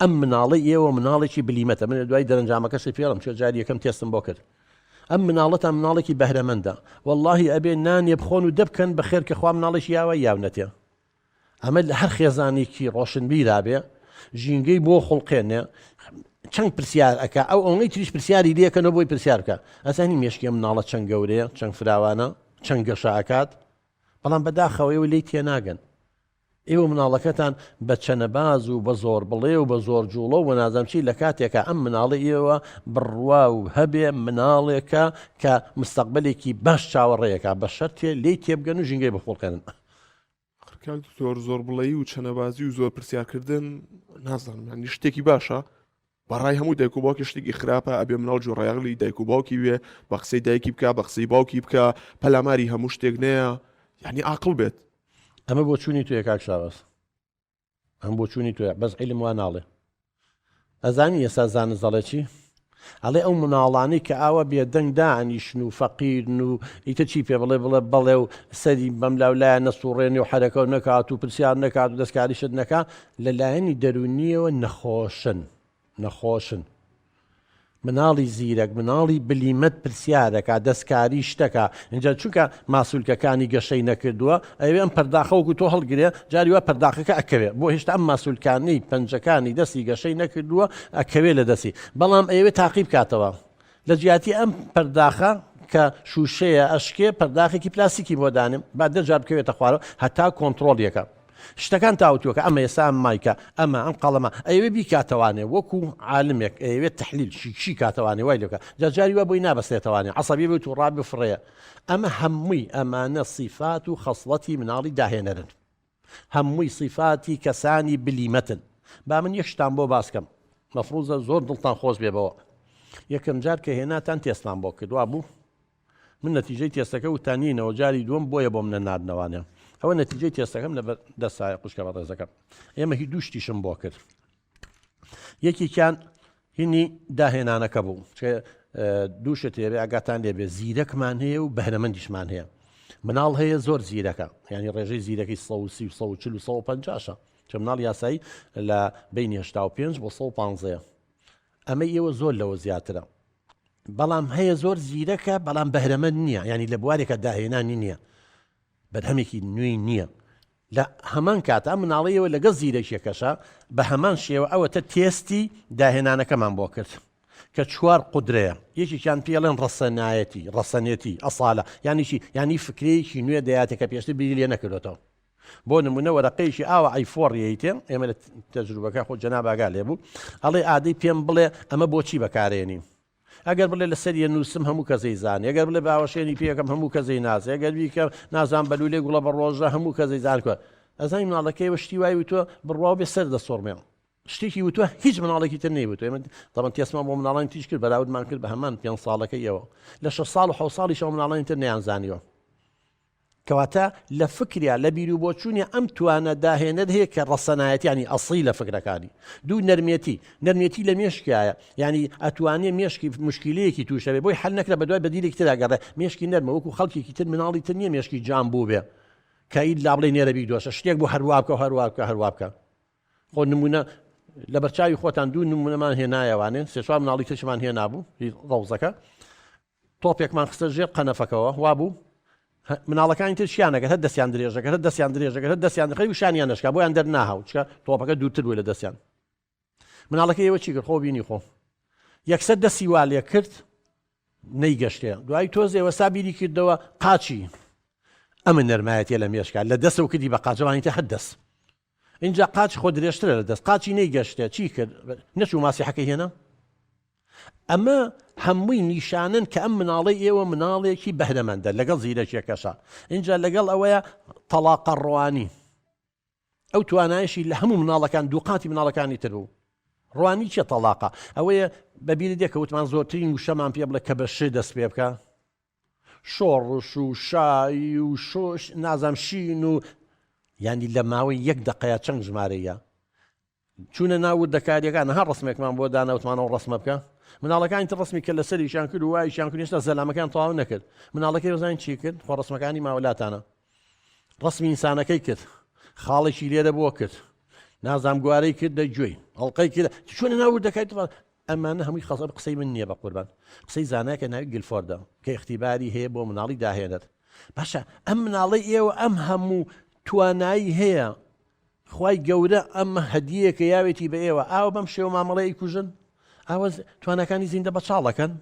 ئەم مناڵەی ئێوە مناڵێکی بلیمەتە، من لە دوای دەرەنجامەکەشی پێڵم چوە جاری یەکەم تێستم بۆ کرد. ئەم مناڵەتان مناڵێکی بەهرەمەندە. وەڵاهی ئەبێ نانێ بخۆن و دەبکەن بەخێر کە خوا مناڵێکی یاوای یاونەتێ. ئەمە لە هەر خێزانێکی ڕۆشنبیرا بێ ژینگەی بۆ خوڵقێنێ چەند پرسیار ئەکا ئەو ئەوەی تریش پرسیاری لێکەنەوە بۆی پرسیار بکە ئەزانی مێشکی ئەم مناڵە چەند گەورەیە چەند فراوانە چەند گەشە ئەکات بەڵام بەداخەوە ئێوە لێی تێناگەن ئێوە مناڵەکەتان بە چەنەباز و بە زۆر بڵێ و بە زۆر جوڵە و نازانم چی لە کاتێکا ئەم مناڵی ئێوە بڕوا و هەبێ مناڵێکە کە مستەقبلێکی باش چاوەڕێیەکە بە شەرتێ لێی تێبگەن و ژینگەی بخوڵقێنن. کاک دکتۆر زۆر بڵێی و چەنەبازی و زۆر پرسیارکردن نازانم یانی شتێکی باشە بەڕای هەموو دایک و باوکی شتێکی خراپە ئەبێ مناڵ جۆڕایەڵی دایک و باوکی وێ بە قسەی دایکی بکە بە قسەی باوکی بکە پەلاماری هەموو شتێک نەیە یعنی ئاقل بێت. ئەمە بۆچوونی تۆیە کاک شاواز. ئەم بۆچوونی تۆیە بەس عیلم وا ناڵێ. ئەزانی ئێستا زانست دەڵێ چی؟ ئەڵێ ئەو مناڵانەی کە ئاوا بێدەنگ دانیشن و فەقیرن و ئیتر چی پێ بڵێ بڵێ بەڵێ و سەری بەم لاولایە نەسوڕێنێ و حەرەکە و نەکات و پرسیار نەکات و دەستکاریشت نەکا لە لایەنی دەروونیەوە نەخۆشن نەخۆشن. مناڵی زیرەک مناڵی بلیمەت پرسیارەکا دەستکاری شتەکا ئینجا چونکە ماسولکەکانی گەشەی نەکردووە ئەیەوێ ئەم پەرداخە وەکو تۆ هەڵگرێ جاری وا پەرداخەکە ئەکەوێ بۆ هێشتا ئەم ماسولکانەی پەنجەکانی دەستی گەشەی نەکردووە ئەکەوێ لە دەستی بەڵام ئەیەوێ تاقی بکاتەوە لە جیاتی ئەم پەرداخە کە شوشەیە ئەشکێ پەرداخێکی پلاستیکی بۆ دانێم با دە جار بکەوێتە خوارەوە هەتا کۆنتڕۆڵ یەکە شتەکان تاوتووەکە ئەمە ئێستا ئەم مایکە ئەمە ئەم قەڵەمە ئەیەوێ بیکاتەوانێ وەکو عالمێک ئەیەوێت تحلیل شی شی کاتەوانێ وای لێکە جا جاری وا بۆی نابەستێتەوانێ عەسەبی بێت و ڕابێ فڕێ ئەمە هەمووی ئەمانە سیفات و خەسڵەتی مناڵی داهێنەرن هەمووی سیفاتی کەسانی بلیمەتن. با من یەک شتان بۆ باس کەم مەفروزە زۆر دڵتان خۆش بێ بەوە. یەکەم جار کە هێناتان تێستمان بۆ کرد وابوو؟ من نەتیجەی تێستەکە وتان نینەوە جاری دووەم بۆیە بۆم نەناردنەوانێ. ئەوە نەتیجەی تێستەکەم لە دەستایە قوشکە بەڕێزەکەم. ئێمە هی دوو شتیشم بۆ کرد. یەکێکیان هینی داهێنانەکە بوو دوو شت هەیە ئاگاتان لێ بێ زیرەکمان هەیە و بەهرەمەندیشمان هەیە مناڵ هەیە زۆر زیرەکە ینی ڕێژەی زیرەکەی 130 و 140 و 150 چە مناڵ یاسایی لە بینی 85 بۆ 115 ئەمە ئێوە زۆر لەوە زیاترە بەڵام هەیە زۆر زیرەکە بەڵام بەهرەمەند نییە ینی لە بوارێکە داهێنانی نییە بەرهەمێکی نوێی نییە لە هەمان کاتا مناڵیەوە لەگەڵ زیرەکیەکەشا بە هەمان شێوە ئەوەتە تێستی داهێنانەکەمان بۆ کرد کە چوار قودرەیە یەکێکیان پێڵێن ڕەسەنایەتی ڕەسەنێتی ئەسالە یانی چی یانی فکرەیەکی نوێ دەیاتێ کە پێشتر بیری لێ نەکردۆتەوە بۆ نمونە وەرەقەیەکی ئاوا ئەیفۆڕ یەیتێ ئێمە لە تەجروبەکە خۆ جەناب ئاگا لێ بوو ئەڵێ ئادەی پێم بڵێ ئەمە بۆچی بەکارێنی ئەگەر بڵێ لەسەر یە نووسم هەموو کەس ئەیزانێ، ئەگەر بڵێ باوەشێنی پێکەم هەموو کەس ئەیناسێ، ئەگەر بیکەم نازانم بە لوولەی گوڵە بە ڕۆژە هەموو کەس ئەیزانێ. کوا ئەزانی مناڵەکەی وە شتی وای وتووە بڕواو بێ سەر دەسوڕمێ. شتێکی وتووە هیچ مناڵێکی تر نەیوتووە. ئێمە تەبەن تێستمان بۆ مناڵانی تریش کرد بەراوردمان کرد بە هەمان پێنج ساڵەکەی ئێوە. لە شەش ساڵ و حەوت ساڵیشەوە مناڵانی تر نەیانزانیوە. کەواتە لە فکریا، لە بیروبۆچوونیا ئەم توانا داهێنەر هەیە کە ڕەسەنایەتی یانی ئەسڵی لە فکرەکانی. دوو نەرمێتی، نەرمێتی لە مێشکیایە یانی ئەتوانێ مێشکی موشکیلەیەکی تووش هەبێ بۆی حەل نەکرا بەدوای بەدیلێکی ترا گەڕێ، مێشکی نەرمە وەکوو خەڵکێکی تر مناڵی تر نییە مێشکی جام بووبێ کە ئیلا بڵێی نێرە بیدۆشە شتێک بوو هەر وا بکە و هەر وا بکە هەر وا بکە. خۆ نموونە لەبەرچاوی خۆتان دوو نموونەمان هێنایەوانێ سێ چوار مناڵی ترشمان هێنابوو هی ڕەوزەکە تۆپێکمان خستە ژێر قەنەفەکەوە وابوو مناڵەکانی تر چیان نەکرد هەر دەستیان درێژە کرد هەر دەستیان درێژە کرد هەر دەستیان خەی و شانیان نەشکا بۆیان دەرناهاو چکە تۆپەکە دوورتر بوو لە دەستیان مناڵەکە ئێوە چی کرد خۆ بینی خۆ یەکسەر دەستی وا لێ کرد نەیگەشتێ دوای تۆزێ وەسا بیری کردەوە قاچی ئەمە نەرمایەتیە لە مێشکا لە دەسەوە کردی بە قاچەوانی تر هەر دەست اینجا قاچ خۆ درێژترە لە دەست قاچی نەیگەشتێ چی کرد نەچوو ماسیحەکەی هێنا ئەمە هەمووی نیشانەن کە ئەم مناڵەی ئێوە مناڵێکی بەهرەمەندە لەگەڵ زیرەکیەکەشا اینجا لەگەڵ ئەوەیە تەڵاقە ڕوانی ئەو توانایشی لە هەموو مناڵەکان دووقاتی مناڵەکانی تر بوو ڕوانی چیە تەڵاقە ئەوەیە بەبیری دێ کە وتمان زۆرترین وشەمان پێ بڵێ کە بە ش دەست پێ بکە شۆڕش و شایی و شۆش نازام شین و ینی لە ماوەی یەک دقەیە چەند ژمارەیە چوونە ناو وردەکاریەکان ها ڕسمێکمان بۆ دانا وتمان ئەو ڕسمە بکە مناڵەکانی تر ڕسمی کە لەسەریشیان کرد و وایشیان کرد هێشتا زەلامەکان تەواو نەکرد مناڵەکەی وەزانین چی کرد خۆ ڕسمەکانی ماوەلاتانە ڕسمی ئینسانەکەی کرد خاڵێکی لێرە بۆ کرد. نازام گوارەی کردە گوێی ئەڵقەی کرد چۆنە ناو وردەکای ئەمانە هەمووی خەڵک قسەی من نییە بەقوربان قسەی زانایەکە ناوی گلفۆردە کە ئیختیباری هەیە بۆ مناڵی داهێنەر باشە ئەم مناڵەی ئێوە ئەم هەموو توانایی هەیە خوای گەورە ئەم هەدیەکە یاوێتی بە ئێوە ئاوە بەم شێوە مامەڵەی کوژن ئاوە توانەکانی زیندە بەچاڵەکەن.